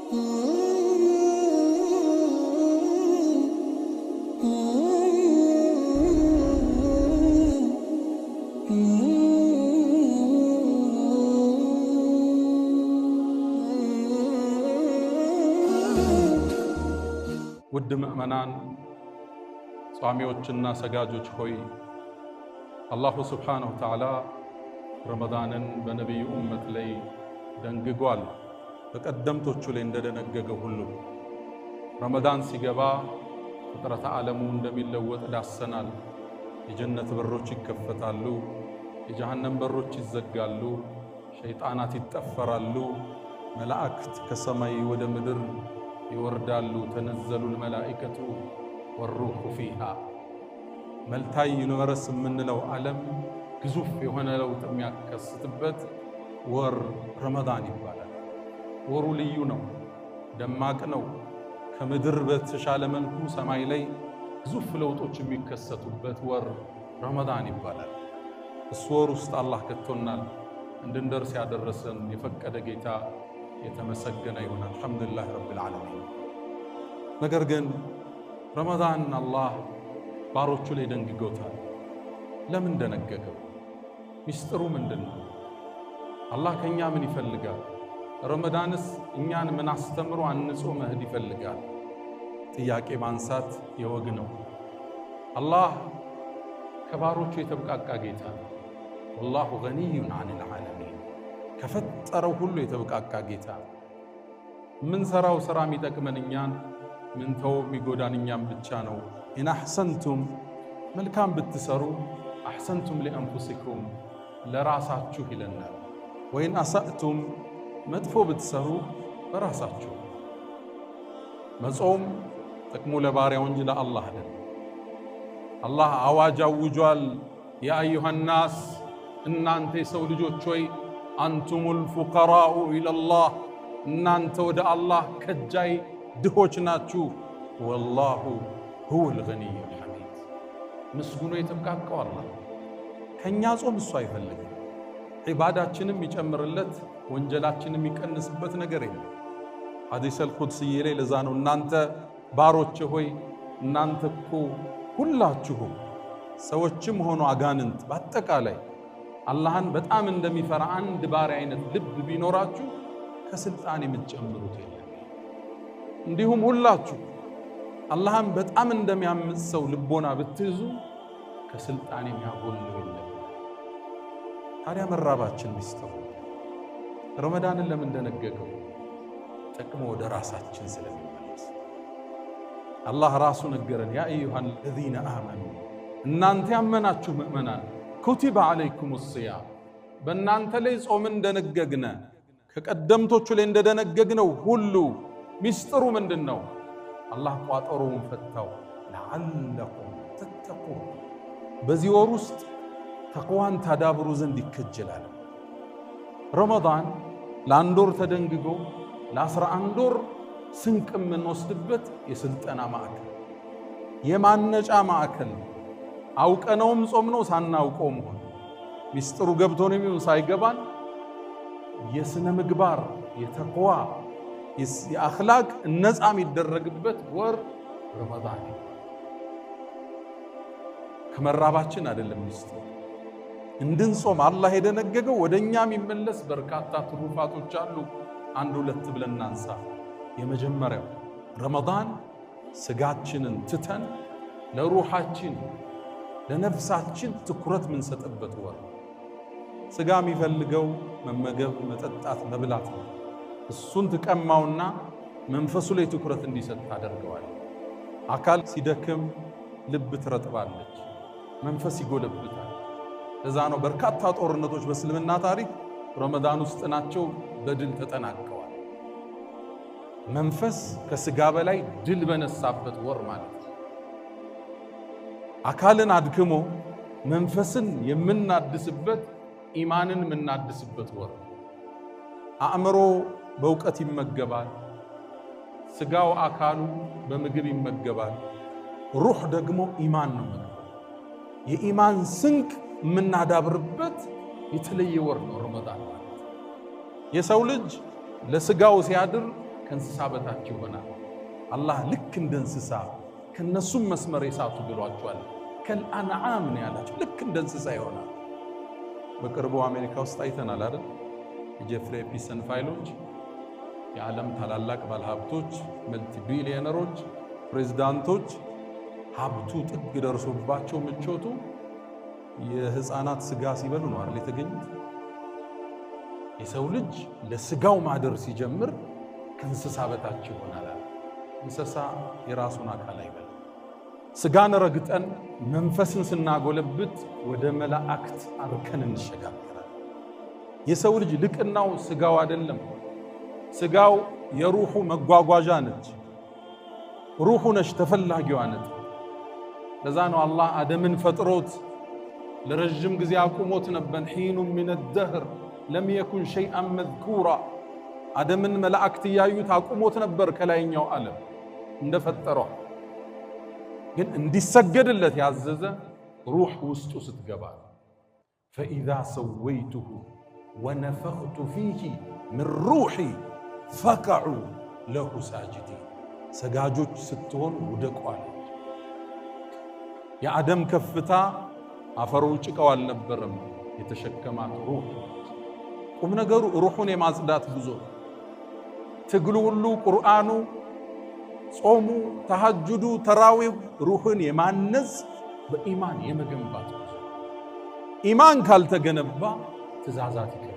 ውድ ምዕመናን፣ ጿሚዎችና ሰጋጆች ሆይ፣ አላሁ ስብሓነሁ ወተዓላ ረመዳንን በነቢዩ ኡመት ላይ ደንግጓል። በቀደምቶቹ ላይ እንደደነገገ ሁሉ ረመዳን ሲገባ ፍጥረተ ዓለሙ እንደሚለወጥ ዳሰናል። የጀነት በሮች ይከፈታሉ፣ የጀሃነም በሮች ይዘጋሉ፣ ሸይጣናት ይጠፈራሉ፣ መላእክት ከሰማይ ወደ ምድር ይወርዳሉ። تنزل الملائكة والروح فيها። Multi universe የምንለው ዓለም ግዙፍ የሆነ ለውጥ የሚያከስትበት ወር ረመዳን ይባላል። ወሩ ልዩ ነው፣ ደማቅ ነው። ከምድር በተሻለ መልኩ ሰማይ ላይ ግዙፍ ለውጦች የሚከሰቱበት ወር ረመዳን ይባላል። እሱ ወር ውስጥ አላህ ከቶናል። እንድንደርስ ያደረሰን የፈቀደ ጌታ የተመሰገነ ይሁን። الحمد لله رب العالمين። ነገር ግን ረመዳን አላህ ባሮቹ ላይ ደንግጎታል። ለምን ደነገገው? ሚስጥሩ ምንድን ነው? አላህ ከእኛ ምን ይፈልጋል? ረመዳንስ እኛን ምን አስተምሮ አንጾ መሄድ ይፈልጋል? ጥያቄ ማንሳት የወግ ነው። አላህ ከባሮቹ የተብቃቃ ጌታ ነው። والله غني عن العالمين፣ ከፈጠረው ሁሉ የተብቃቃ ጌታ ነው። የምንሰራው ሥራ የሚጠቅመን እኛን፣ ምንተው የሚጎዳን እኛን ብቻ ነው። إن أحسنتم፣ መልካም ብትሰሩ፣ أحسنتم لأنفسكم፣ ለራሳችሁ ይለናል። وإن أسأتم፣ መጥፎ ብትሰሩ በራሳችሁ። መጾም ጥቅሙ ለባሪያው እንጂ ለአላህ አይደለም። አላህ አዋጅ አውጇል። يا أيها الناس፣ እናንተ የሰው ልጆች ሆይ፣ أنتم الفقراء إلى الله፣ እናንተ ወደ አላህ ከጃይ ድሆች ናችሁ። والله هو الغني الحميد፣ ምስጉኖ የተብቃቃው አላህ ከእኛ ጾም እሱ አይፈልግም። ዒባዳችንም ይጨምርለት ወንጀላችንም ይቀንስበት ነገር የለም። ሐዲሰል ቁድስዬ ላይ ለዛ ነው፣ እናንተ ባሮች ሆይ፣ እናንተ እኮ ሁላችሁም ሰዎችም ሆኖ አጋንንት በአጠቃላይ አላህን በጣም እንደሚፈራ አንድ ባሪያ አይነት ልብ ቢኖራችሁ ከስልጣን የምትጨምሩት የለም። እንዲሁም ሁላችሁ አላህን በጣም እንደሚያምፅ ሰው ልቦና ብትይዙ ከስልጣን የሚያጎለው የለም። ታዲያ መራባችን ሚስጥሩ፣ ረመዳንን ለምን ደነገገው? ጥቅሞ ወደ ራሳችን ስለሚመለስ። አላህ ራሱ ነገረን። ያ አዩሃ አለዚነ አመኑ፣ እናንተ ያመናችሁ ምእመናን፣ ኩቲበ ዓለይኩም ሲያም፣ በእናንተ ላይ ጾምን እንደነገግነ ከቀደምቶቹ ላይ እንደደነገግነው ሁሉ። ሚስጥሩ ምንድን ነው? አላህ ቋጠሮውን ፈታው። ለዓለኩም ተተቁን፣ በዚህ ወር ውስጥ ተቅዋን ታዳብሩ ዘንድ ይከጀላል። ረመዳን ለአንድ ወር ተደንግጎ ለ11 ወር ስንቅ የምንወስድበት የስልጠና ማዕከል፣ የማነጫ ማዕከል ነው። አውቀነውም ጾም ነው፣ ሳናውቀውም ሆነ ሚስጥሩ ገብቶን የሚሆን ሳይገባን የስነ ምግባር፣ የተቅዋ፣ የአኽላቅ ነፃ የሚደረግበት ወር ረመዳን። ከመራባችን አይደለም ሚስጥሩ። እንድንጾም አላህ የደነገገው ወደ እኛ የሚመለስ በርካታ ትሩፋቶች አሉ። አንድ ሁለት ብለን እናንሳ። የመጀመሪያው ረመዳን ስጋችንን ትተን ለሩሓችን ለነፍሳችን ትኩረት የምንሰጥበት ወር። ስጋ የሚፈልገው መመገብ፣ መጠጣት፣ መብላት ነው። እሱን ትቀማውና መንፈሱ ላይ ትኩረት እንዲሰጥ ታደርገዋል። አካል ሲደክም ልብ ትረጥባለች፣ መንፈስ ይጎለብታል። ለዛ ነው በርካታ ጦርነቶች በእስልምና ታሪክ ረመዳን ውስጥ ናቸው፣ በድል ተጠናቀዋል። መንፈስ ከስጋ በላይ ድል በነሳበት ወር ማለት ነው። አካልን አድክሞ መንፈስን የምናድስበት፣ ኢማንን የምናድስበት ወር። አእምሮ በእውቀት ይመገባል፣ ስጋው አካሉ በምግብ ይመገባል። ሩህ ደግሞ ኢማን ነው ምግብ። የኢማን ስንቅ የምናዳብርበት የተለየ ወር ነው ረመዳን ማለት። የሰው ልጅ ለስጋው ሲያድር ከእንስሳ በታች ይሆናል። አላህ ልክ እንደ እንስሳ ከነሱም መስመር የሳቱ ብሏቸዋል። ከልአንዓም ነው ያላቸው። ልክ እንደ እንስሳ ይሆናል። በቅርቡ አሜሪካ ውስጥ አይተናል አይደል? የጀፍሪ ኤፕስተን ፋይሎች የዓለም ታላላቅ ባለሀብቶች፣ multi ቢሊዮነሮች፣ ፕሬዝዳንቶች ሀብቱ ጥግ ደርሶባቸው ምቾቱ የህፃናት ስጋ ሲበሉ ነው አይደል የተገኙት? የሰው ልጅ ለስጋው ማደር ሲጀምር ከእንስሳ በታች ይሆናል። እንስሳ የራሱን አካል አይበላም። ስጋን ረግጠን መንፈስን ስናጎለብት ወደ መላእክት አርከን እንሸጋገራለን። የሰው ልጅ ልቅናው ስጋው አይደለም። ስጋው የሩሑ መጓጓዣ ነች። ሩሑ ነች ተፈላጊዋ ነች። ለዛ ነው አላህ አደምን ፈጥሮት ለረጅም ጊዜ አቁሞት ነበር። حين من الدهر لم يكن شيئا مذكورا። አደምን መላእክት እያዩት አቁሞት ነበር ከላይኛው ዓለም እንደፈጠረው። ግን እንዲሰገድለት ያዘዘ ሩሕ ውስጡ ስትገባ فإذا سويته ونفخت فيه من روحي فقعوا له ساجدين። ሰጋጆች ስትሆን ውደቁ አለች። የአደም ከፍታ አፈሩ ጭቃው አልነበረም፣ የተሸከማት ሩሕ። ቁም ነገሩ ሩሑን የማጽዳት ጉዞ፣ ትግሉ ሁሉ ቁርአኑ፣ ጾሙ፣ ተሐጁዱ፣ ተራዊሁ ሩሑን የማነጽ በኢማን የመገንባት ጉዞ። ኢማን ካልተገነባ ትእዛዛት ይከብዳል።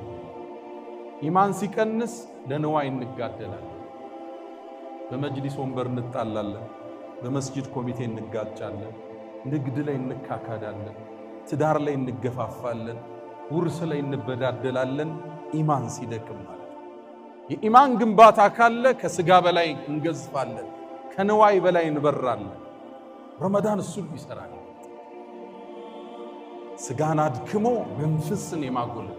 ኢማን ሲቀንስ ለንዋይ እንጋደላለን። በመጅሊስ ወንበር እንጣላለን። በመስጂድ ኮሚቴ እንጋጫለን። ንግድ ላይ እንካካዳለን። ትዳር ላይ እንገፋፋለን። ውርስ ላይ እንበዳደላለን። ኢማን ሲደክም ማለት የኢማን ግንባታ ካለ ከስጋ በላይ እንገዝፋለን፣ ከንዋይ በላይ እንበራለን። ረመዳን እሱን ይሰራል። ስጋን አድክሞ መንፈስን የማጎልበት።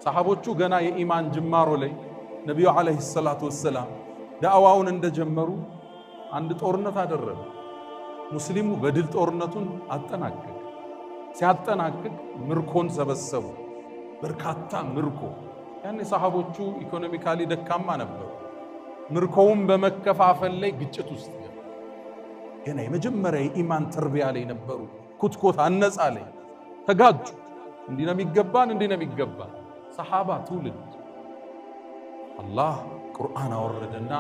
ሰሐቦቹ ገና የኢማን ጅማሮ ላይ ነቢዩ ዓለይሂ ሰላቱ ወሰላም ዳዕዋውን እንደጀመሩ አንድ ጦርነት አደረገ። ሙስሊሙ በድል ጦርነቱን አጠናቀቀ። ሲያጠናቅቅ ምርኮን ሰበሰቡ፣ በርካታ ምርኮ። ያኔ ሰሐቦቹ economically ደካማ ነበሩ። ምርኮውን በመከፋፈል ላይ ግጭት ውስጥ ገቡ። ገና የመጀመሪያ የኢማን ተርቢያ ላይ ነበሩ። ኩትኮት አነጻ ላይ ተጋጩ። እንዲህ ነው የሚገባን፣ እንዲህ ነው የሚገባን። ሰሐባ ትውልድ አላህ ቁርአን አወረደና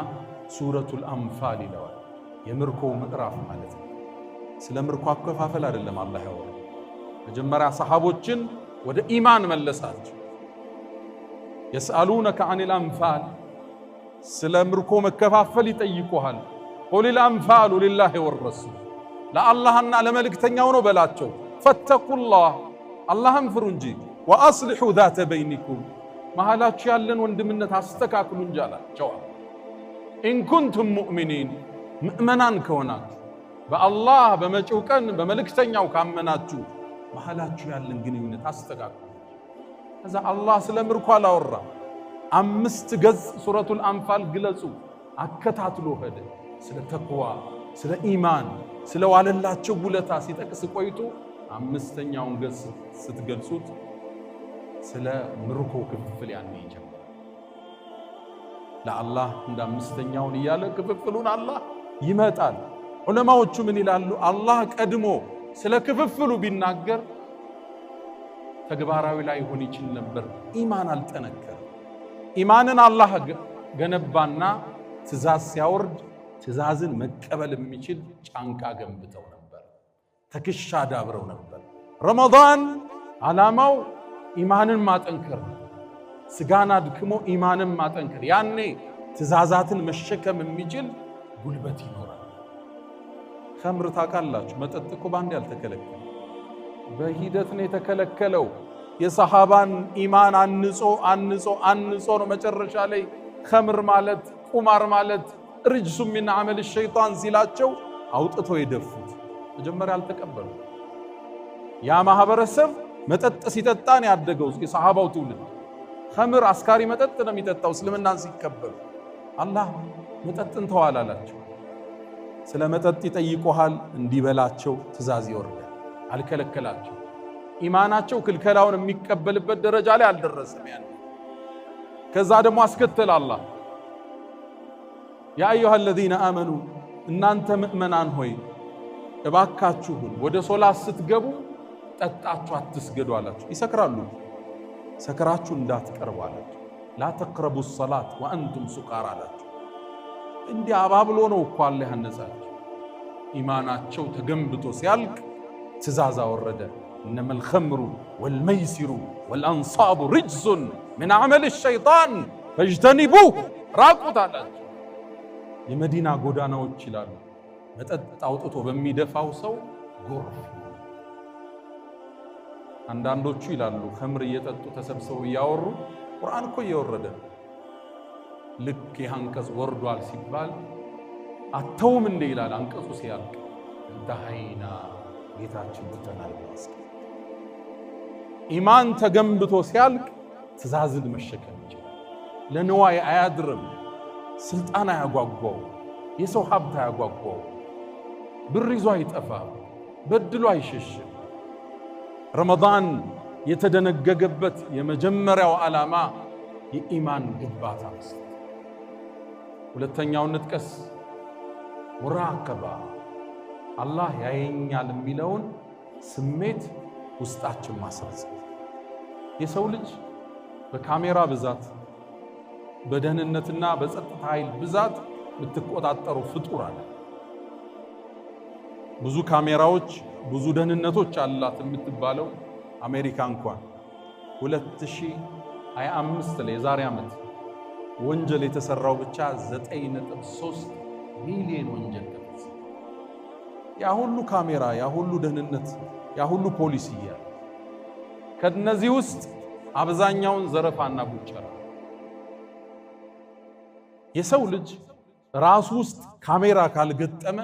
ሱረቱል አንፋል ይለዋል። የምርኮው ምዕራፍ ማለት ነው። ስለ ምርኮ አከፋፈል አይደለም አላህ ያወረደው። መጀመሪያ ሰሐቦችን ወደ ኢማን መለሳቸው። يسألونك عن الأنفال፣ ስለ ምርኮ መከፋፈል ይጠይቁሃል። قل الأنفال لله والرسول፣ ለአላህና ለመልእክተኛው ነው በላቸው። فاتقوا الله፣ አላህን ፍሩ እንጂ። وأصلحوا ذات بينكم፣ መሃላችሁ ያለን ወንድምነት አስተካክሉ እንጂ አላቸው። إن كنتم مؤمنين፣ ምእመናን ከሆናችሁ በአላህ በመጪው ቀን በመልእክተኛው ካመናችሁ መሃላችሁ ያለን ግንኙነት አስተካክሉ። ከዛ አላህ ስለ ምርኮ አላወራ። 5 ገጽ ሱረቱል አንፋል ግለጹ አከታትሎ ሄደ። ስለ ተቅዋ፣ ስለ ኢማን፣ ስለ ዋለላቸው ውለታ ሲጠቅስ ቆይቶ 5ኛውን ገጽ ስትገልጹት ስለ ምርኮ ክፍፍል ያኔ ይጀምራል። ለአላህ እንደ 5ኛውን እያለ ክፍፍሉን አላህ ይመጣል። ዑለማዎቹ ምን ይላሉ? አላህ ቀድሞ ስለ ክፍፍሉ ቢናገር ተግባራዊ ላይ ሆን ይችል ነበር። ኢማን አልጠነከረም። ኢማንን አላህ ገነባና ትእዛዝ ሲያወርድ ትእዛዝን መቀበል የሚችል ጫንቃ ገንብተው ነበር። ትከሻ ዳብረው ነበር። ረመዳን ዓላማው ኢማንን ማጠንከር፣ ስጋን አድክሞ ኢማንን ማጠንከር። ያኔ ትእዛዛትን መሸከም የሚችል ጉልበት ይኖራል። ኸምር ታውቃላችሁ፣ መጠጥ እኮ ባንዴ አልተከለከለም፣ በሂደት ነው የተከለከለው። የሰሃባን ኢማን አንጾ አንጾ አንጾ ነው መጨረሻ ላይ ኸምር ማለት ቁማር ማለት رجس من عمل الشيطان ሲላቸው አውጥተው የደፉት። መጀመሪያ አልተቀበሉ። ያ ማህበረሰብ መጠጥ ሲጠጣን ያደገው የሰሃባው ትውልድ ኸምር አስካሪ መጠጥ ነው የሚጠጣው። እስልምናን ሲቀበሉ አላህ መጠጥን ተዋል አላቸው። ስለ መጠጥ ይጠይቁሃል እንዲበላቸው ትእዛዝ ይወርዳል። አልከለከላቸው። ኢማናቸው ክልከላውን የሚቀበልበት ደረጃ ላይ አልደረሰም። ያን ከዛ ደግሞ አስከተለ አላህ ያ አዩሃ አለዚነ አመኑ እናንተ ምእመናን ሆይ እባካችሁን ወደ ሶላት ስትገቡ ጠጣችሁ አትስገዱ አላችሁ። ይሰክራሉ፣ ሰክራችሁ እንዳትቀርቡ አላችሁ። ላ ተቅረቡ ሰላት ወአንቱም ሱካር አላችሁ። እንዲህ አባብሎ ነው እኮ አላህ ያነጻችሁ። ኢማናቸው ተገንብቶ ሲያልቅ ትእዛዝ አወረደ። إنما الخمر والميسر والأنصاب رجس من عمل الشيطان فاجتنبوه ራቁት አላቸው። የመዲና ጎዳናዎች ይላሉ መጠጥ አውጥቶ በሚደፋው ሰው ጎርፍ። አንዳንዶቹ ይላሉ ኸምር እየጠጡ ተሰብስበው እያወሩ ቁርአን እኮ እየወረደ ልክ ይህ አንቀጽ ወርዷል ሲባል አተውም እንደ ይላል። አንቀጹ ሲያልቅ እንተሃይና ጌታችን ትተናል። ኢማን ተገንብቶ ሲያልቅ ትእዛዝን መሸከም ይችላል። ለንዋይ አያድርም። ስልጣን አያጓጓው፣ የሰው ሀብት አያጓጓው፣ ብር ይዞ አይጠፋም፣ በድሎ አይሸሽም። ረመዳን የተደነገገበት የመጀመሪያው ዓላማ የኢማን ግንባታ መስጠት። ሁለተኛውን ንጥቀስ፣ ሙራቀባ፣ አላህ ያየኛል የሚለውን ስሜት ውስጣችን ማስረጽ። የሰው ልጅ በካሜራ ብዛት በደህንነትና በጸጥታ ኃይል ብዛት የምትቆጣጠሩ ፍጡር አለ። ብዙ ካሜራዎች ብዙ ደህንነቶች አላት የምትባለው አሜሪካ እንኳን 2025 ላይ የዛሬ ዓመት ወንጀል የተሰራው ብቻ 9.3 ሚሊዮን ወንጀል ተፈጸመ። ያ ሁሉ ካሜራ፣ ያ ሁሉ ደህንነት፣ ያ ሁሉ ፖሊስ እያለ ከነዚህ ውስጥ አብዛኛውን ዘረፋና ቡቸራ። የሰው ልጅ ራሱ ውስጥ ካሜራ ካልገጠመ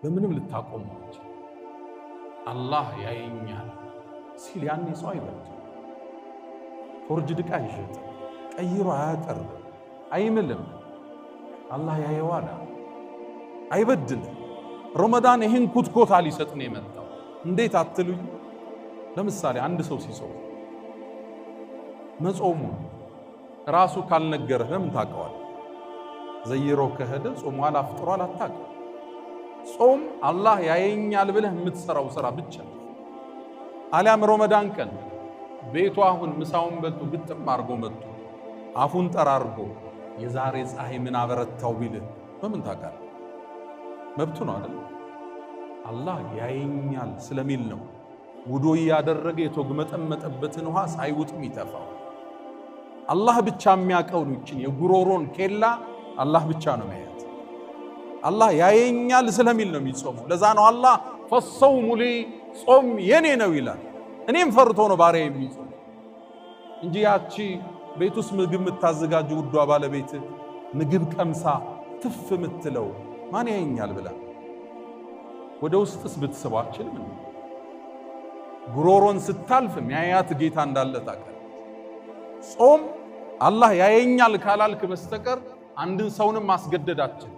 በምንም ልታቆመው አትችልም። አላህ ያየኛል ሲል ያኔ ሰው አይበልጥም። forged ዕቃ አይሸጥም፣ ቀይሮ አያቀርብም፣ አይምልም። አላህ ያየዋል፣ አይበድልም። ረመዳን ይህን ኩትኮታ ሊሰጥ ነው የመጣው። እንዴት አትሉኝ? ለምሳሌ አንድ ሰው ሲጾም መጾሙ ራሱ ካልነገረህ ለምን ታውቀዋለህ? ዘይሮ ከሄደ ጾሟል አፍጥሯል አታውቅም። ጾም አላህ ያየኛል ብለህ የምትሰራው ስራ ብቻ። አሊያም ረመዳን ቀን ቤቱ አሁን ምሳውን በልቶ ግጥም አርጎ መጥቶ አፉን ጠራርጎ የዛሬ ፀሐይ ምን አበረታው ቢልህ በምን ታውቃለህ? መብቱ ነው አይደል? አላህ ያየኛል ስለሚል ነው ውዶ እያደረገ የተጉመጠመጠበትን ውሃ ሳይውጥ የሚተፋው። አላህ ብቻ የሚያውቀው ነው። ይችን የጉሮሮን ኬላ አላህ ብቻ ነው የሚያያት። አላህ ያየኛል ስለሚል ነው የሚጾመው። ለዛ ነው አላህ ፈሰውሙ ሊ ጾም የኔ ነው ይላል። እኔም ፈርቶ ነው ባሪያ የሚጾም እንጂ ያቺ ቤት ውስጥ ምግብ የምታዘጋጅ ውዷ ባለቤት ምግብ ቀምሳ ትፍ የምትለው ማን ያየኛል ብላ ወደ ውስጥስ ብትስበው አትችልም። ጉሮሮን ስታልፍ የሚያያት ጌታ እንዳለ ታውቃለህ። ጾም አላህ ያየኛል ካላልክ በስተቀር አንድን ሰውንም ማስገደድ አትችልም።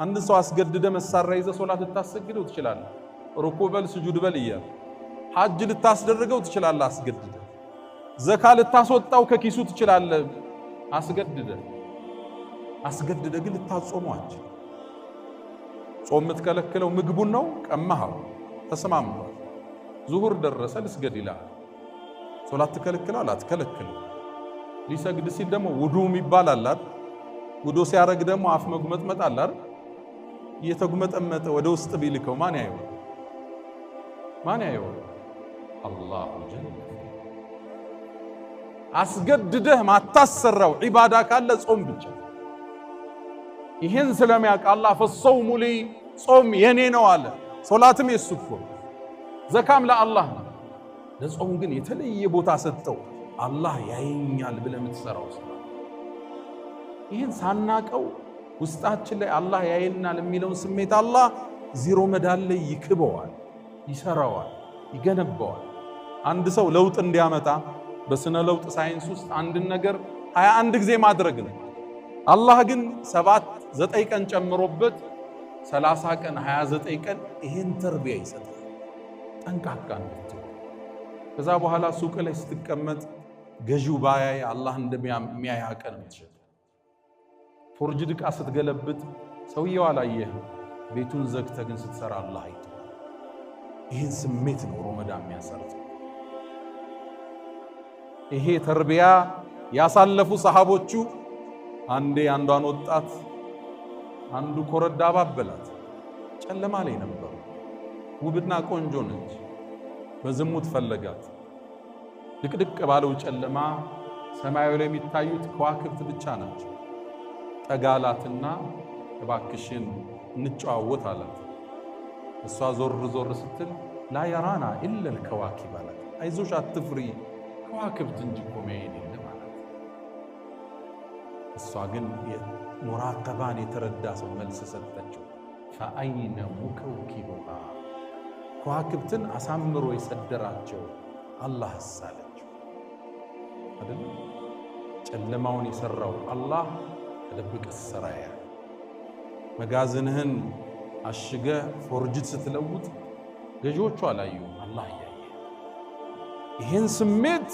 አንድን ሰው አስገድደ መሳሪያ ይዘህ ሶላት ልታሰግደው ትችላለህ። ሩኩ በል ስጁድ በል እያለ ሐጅ ልታስደርገው ትችላለህ አስገድደ። ዘካ ልታስወጣው ከኪሱ ትችላለህ አስገድደ። አስገድደ ግን ልታጾመው አትችልም። ጾም የምትከለክለው ምግቡን ነው። ቀማኸው፣ ተስማምቷል። ዙሁር ደረሰ ልስገድ ይላል። ሶላት ትከለክለዋል? አትከለክለው። ሊሰግድ ሲል ደግሞ ውዱ የሚባል አለ አይደል? ውዱ ሲያረግ ደግሞ አፍ መጉመጥመጥ አለ አይደል? እየተጉመጠመጠ ወደ ውስጥ ቢልከው ማን ያየዋል? ማን ያየዋል? አላሁ ጀለ። አስገድደህ ማታሰራው ዒባዳ ካለ ጾም ብቻ። ይህን ስለሚያውቅ አላህ ፈሰውሙ ሊ ጾም የኔ ነው አለ። ሶላትም የሱ እኮ ዘካም ለአላህ ነው። ለጾም ግን የተለየ ቦታ ሰጠው። አላህ ያየኛል ብለህ የምትሰራው ስራ። ይህን ሳናቀው ውስጣችን ላይ አላህ ያየናል የሚለውን ስሜት አላህ እዚህ ረመዳን ላይ ይክበዋል፣ ይሰራዋል፣ ይገነባዋል። አንድ ሰው ለውጥ እንዲያመጣ በስነ ለውጥ ሳይንስ ውስጥ አንድን ነገር 21 ጊዜ ማድረግ ነው። አላህ ግን 7 9 ቀን ጨምሮበት 30 ቀን 29 ቀን ይህን ተርቢያ ይሰጣል። ጠንቃቃ እንድትሆን። ከዛ በኋላ ሱቅ ላይ ስትቀመጥ ገዢው ባያይ አላህ እንደሚያይ ቀን የምትሸጥ Forged ዕቃ ስትገለብጥ ሰውየው አላየህም። ቤቱን ዘግተህ ግን ስትሰራ አላህ አይቶ። ይህን ስሜት ነው ረመዳን የሚያሰርጸው። ይሄ ተርቢያ ያሳለፉ ሰሃቦቹ አንዴ አንዷን ወጣት አንዱ ኮረዳ አባበላት። ጨለማ ላይ ነበሩ። ውብና ቆንጆ ነች። በዝሙት ፈለጋት። ድቅድቅ ባለው ጨለማ ሰማዩ ላይ የሚታዩት ከዋክብት ብቻ ናቸው። ጠጋላትና እባክሽን እንጨዋወት አላት። እሷ ዞር ዞር ስትል لا يرانا إلا الكواكب አላት። አይዞሽ አትፍሪ፣ ከዋክብት እንጂ እኮ ሚያየን የለም አላት። እሷ ግን ሙራቀባን የተረዳ ሰው መልስ ሰጠችው። فأين مكوكبها ከዋክብትን አሳምሮ የሰደራቸው አላህ አለችው። አይደል? ጨለማውን የሰራው አላህ ተደብቀ ሰራያ መጋዘንህን አሽገህ forged ስትለውጥ ገዢዎቹ አላዩም፣ አላህ እያየ። ይህን ስሜት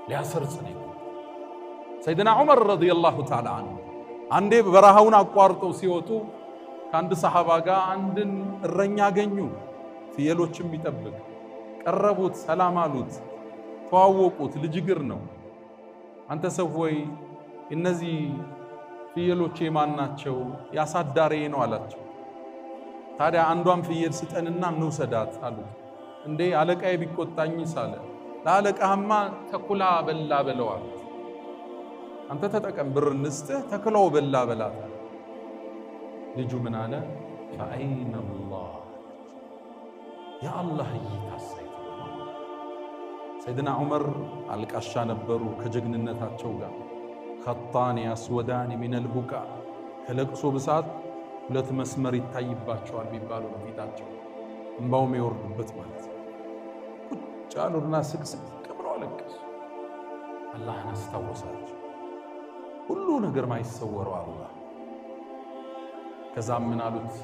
ሊያሰርጽ ነው። ሰይድና ዑመር رضي الله تعالى عنه አንዴ በረሃውን አቋርጠው ሲወጡ ከአንድ ሰሐባ ጋር አንድን እረኛ አገኙ፣ ፍየሎች የሚጠብቅ። ቀረቡት፣ ሰላም አሉት፣ ተዋወቁት። ልጅ እግር ነው። አንተ ሰው ሆይ፣ እነዚህ ፍየሎቼ ማን ናቸው? ያሳዳሬ ነው አላቸው። ታዲያ አንዷን ፍየል ስጠንና እንውሰዳት አሉት። እንዴ፣ አለቃዬ ቢቆጣኝስ አለ። ለአለቃህማ ተኩላ በላ በለው አሉት። አንተ ተጠቀም፣ ብር እንስጥህ፣ ተኩላው በላ በላት። ልጁ ምን አለ? فأين الله፣ የአላህ እይታ ሳይት። ሰይድና ዑመር አልቃሻ ነበሩ ከጀግንነታቸው ጋር። خطان أسودان من البكاء፣ ከለቅሶ ብዛት ሁለት መስመር ይታይባቸዋል የሚባለው በፊታቸው እንባውም የወርዱበት ማለት ነው። ቁጭ አሉና ስቅስቅ ብለው አለቀሱ። አላህን አስታወሳቸው። ሁሉ ነገር ማይሰወረው አላህ። ከዛም ምን አሉት?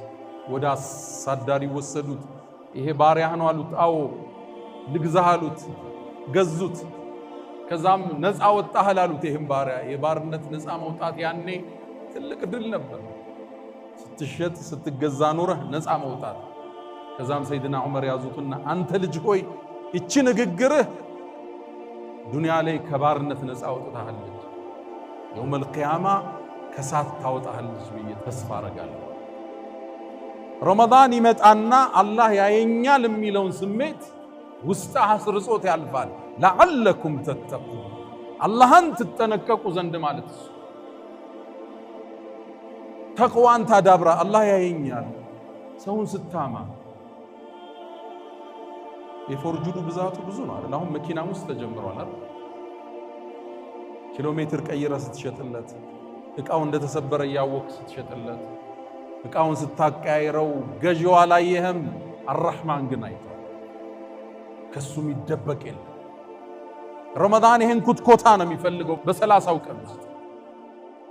ወደ አሳዳሪ ወሰዱት። ይሄ ባሪያህ ነው አሉት። አዎ፣ ልግዛህ አሉት። ገዙት። ከዛም ነፃ ወጣህ አሉት። ይህም ባሪያ የባርነት ነፃ መውጣት ያኔ ትልቅ ድል ነበር። ስትሸጥ ስትገዛ ኖረህ ነፃ መውጣት። ከዛም ሰይድና ዑመር ያዙትና አንተ ልጅ ሆይ፣ እቺ ንግግርህ ዱንያ ላይ ከባርነት ነፃ አውጥታሃለች፣ يوم القيامة ከሳት ታወጣሃለች ብዬ ተስፋ አረጋለሁ። ረመዳን ይመጣና አላህ ያየኛል የሚለውን ስሜት ውስጥ አስርጾት ያልፋል። لعلكم تتقون፣ አላህን ትጠነቀቁ ዘንድ ማለት እሱ። ተቅዋን ታዳብራ አላህ ያየኛል። ሰውን ስታማ የ forged ኡ ብዛቱ ብዙ ነው አይደል? አሁን መኪናም ውስጥ ተጀምሯል አይደል? ኪሎ ሜትር ቀይረ ስትሸጥለት፣ እቃው እንደተሰበረ እያወቅ ስትሸጥለት፣ እቃውን ስታቀያይረው ገዢው አላየህም፣ አራህማን ግን አይቷል። ከሱ የሚደበቅ የለም። ረመዳን ይሄን ኩትኮታ ነው የሚፈልገው። በ30ው ቀን ውስጥ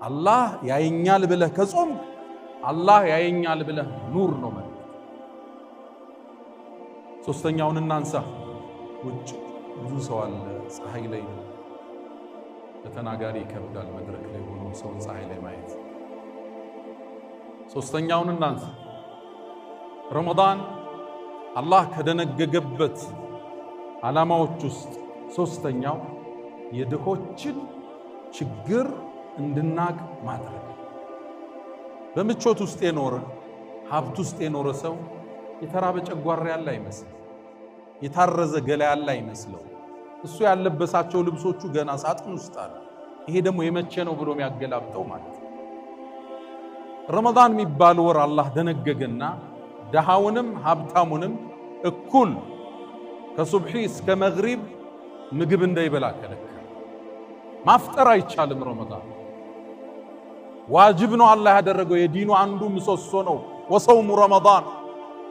አላህ ያየኛል ብለህ ከጾምክ አላህ ያየኛል ብለህ ኑር ነው ማለት። ሶስተኛውን እናንሳ። ውጭ ብዙ ሰው አለ፣ ፀሐይ ላይ ነው። ለተናጋሪ ይከብዳል መድረክ ላይ ሆኖ ሰውን ፀሐይ ላይ ማየት። ሶስተኛውን እናንሳ። ረመዳን አላህ ከደነገገበት ዓላማዎች ውስጥ ሶስተኛው የድሆችን ችግር እንድናቅ ማድረግ። በምቾት ውስጥ የኖረ፣ ሀብት ውስጥ የኖረ ሰው የተራበ ጨጓራ ያለ አይመስል፣ የታረዘ ገላ ያለ አይመስለው። እሱ ያለበሳቸው ልብሶቹ ገና ሳጥን ውስጥ አሉ። ይሄ ደግሞ የመቼ ነው ብሎ የሚያገላብጠው ማለት ነው። ረመዳን የሚባል ወር አላህ ደነገገና ደሃውንም ሀብታሙንም እኩል ከሱብሒ እስከ መግሪብ ምግብ እንዳይበላ ከለከለ። ማፍጠር አይቻልም። ረመዳን ዋጅብ ነው አላህ ያደረገው፣ የዲኑ አንዱ ምሰሶ ነው። وصوم رمضان፣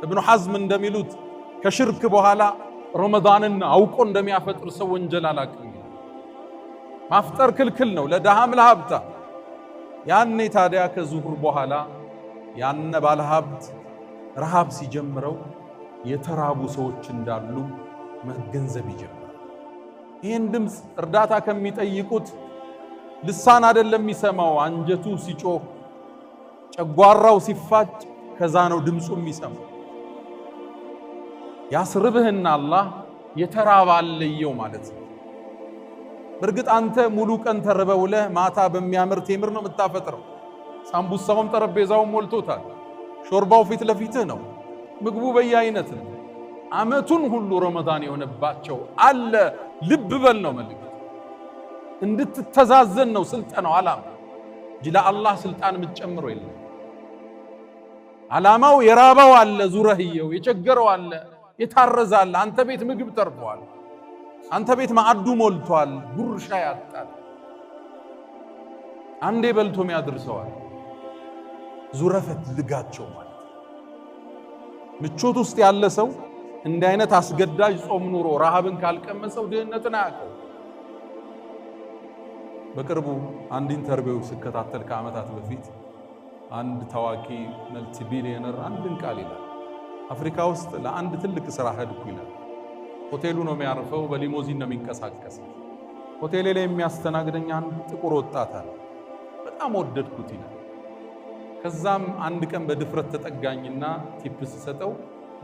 እብኑ ሐዝም እንደሚሉት ከሽርክ በኋላ ረመዳንን አውቆ እንደሚያፈጥር ሰው ወንጀል አላቅም። ማፍጠር ክልክል ነው ለድሃም ለሀብታም። ያኔ ታዲያ ከዙሁር በኋላ ያነ ባለሀብት ረሃብ ሲጀምረው የተራቡ ሰዎች እንዳሉ መገንዘብ ይጀምራል። ይህን ድምፅ እርዳታ ከሚጠይቁት ልሳን አይደለም የሚሰማው፣ አንጀቱ ሲጮህ ጨጓራው ሲፋጭ ከዛ ነው ድምፁ የሚሰማው። ያስርብህና አላህ የተራበ አለየው ማለት ነው። በእርግጥ አንተ ሙሉ ቀን ተርበህ ውለህ ማታ በሚያምር ቴምር ነው የምታፈጥረው። ሳምቡሳውም ጠረጴዛውን ሞልቶታል። ሾርባው ፊት ለፊትህ ነው። ምግቡ በየአይነት ነው። አመቱን ሁሉ ረመዳን የሆነባቸው አለ። ልብ በል ነው መልእክቱ። እንድትተዛዘን ነው ስልጠናው ዓላማ እንጂ ለአላህ ስልጣን የምትጨምረው የለም። ዓላማው የራበው አለ፣ ዙረህየው የቸገረው አለ፣ የታረዘ አለ። አንተ ቤት ምግብ ተርፏል። አንተ ቤት ማዕዱ ሞልቷል። ጉርሻ ያጣል። አንዴ በልቶም ያድርሰዋል። ዙረህ ፈልጋቸው ማለት ምቾት ውስጥ ያለ ሰው እንዲህ አይነት አስገዳጅ ጾም ኑሮ ረሃብን ካልቀመሰው ድህነትን አያውቀው። በቅርቡ አንድ interview ስከታተል ከዓመታት በፊት አንድ ታዋቂ multi billionaire አንድን ቃል ይላል። አፍሪካ ውስጥ ለአንድ ትልቅ ስራ ሄድኩ ይላል። ሆቴሉ ነው የሚያርፈው፣ በሊሞዚን ነው የሚንቀሳቀሰው። ሆቴሌ ላይ የሚያስተናግደኝ አንድ ጥቁር ወጣት አለ። በጣም ወደድኩት ይላል። ከዛም አንድ ቀን በድፍረት ተጠጋኝና tip ስሰጠው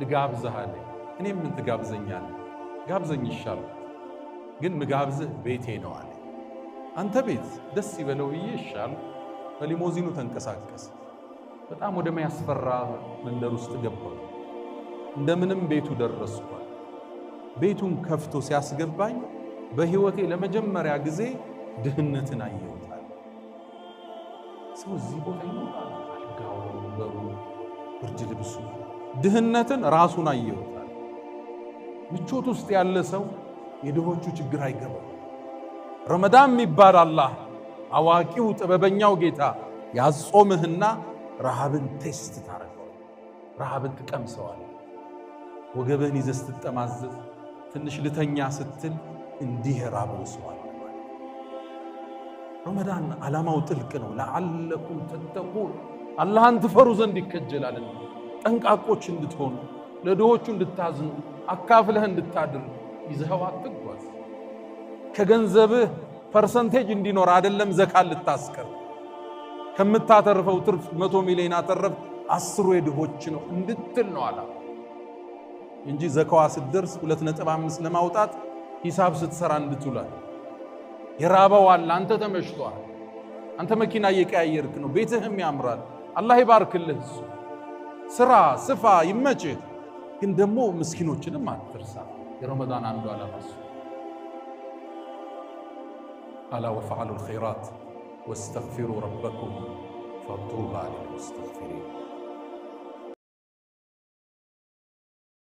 ልጋብዝህ አለኝ። እኔም ምን ትጋብዘኛለህ? ጋብዘኝ ይሻላል፣ ግን ምጋብዝህ ቤቴ ነው አለኝ። አንተ ቤት ደስ ይበለው ብዬ ይሻል። በሊሞዚኑ ተንቀሳቀሰ። በጣም ወደሚያስፈራ መንደር ውስጥ ገባሁ። እንደምንም ቤቱ ደረስኳል። ቤቱን ከፍቶ ሲያስገባኝ በህይወቴ ለመጀመሪያ ጊዜ ድህነትን አየሁታል። ሰው እዚህ ቦታ ይኖራል፣ አልጋው፣ ወንበሩ፣ ብርድ ልብሱ፣ ድህነትን ራሱን አየሁታል። ምቾት ውስጥ ያለ ሰው የድሆቹ ችግር አይገባው። ረመዳን የሚባል አላህ አዋቂው ጥበበኛው ጌታ ያጾምህና ረሃብን taste ታረገዋል፣ ረሃብን ትቀምሰዋል። ወገብህን ይዘህ ስትጠማዘዝ ትንሽ ልተኛ ስትል እንዲህ የራበው ሰው አለ። ረመዳን ዓላማው ጥልቅ ነው። لعلكم تتقون አላህን ትፈሩ ዘንድ ይከጀላልና ጠንቃቆች እንድትሆኑ፣ ለድሆቹ እንድታዝኑ፣ አካፍለህ እንድታድር ይዘኸው አትጓዝ። ከገንዘብህ percentage እንዲኖር አይደለም ዘካ ልታስቀር። ከምታተርፈው ትርፍ 100 ሚሊዮን አተረፍ 10ሩ የድሆች ነው እንድትል ነው ዓላማ እንጂ ዘካዋ ስትደርስ 2.5 ለማውጣት ሂሳብ ስትሰራ እንድትውላል። የራበው አለ፣ አንተ ተመሽቷል። አንተ መኪና እየቀያየርክ ነው፣ ቤትህም ያምራል። አላህ ይባርክልህ። እሱ ስራ ስፋ ይመችህ፣ ግን ደግሞ ምስኪኖችንም አትርሳ። የረመዳን አንዱ ዓላማ እሱ። አላ ወፈዐሉ ልኸይራት ወስተግፊሩ ረበኩም ፈጡባ ሊልሙስተግፊሪን።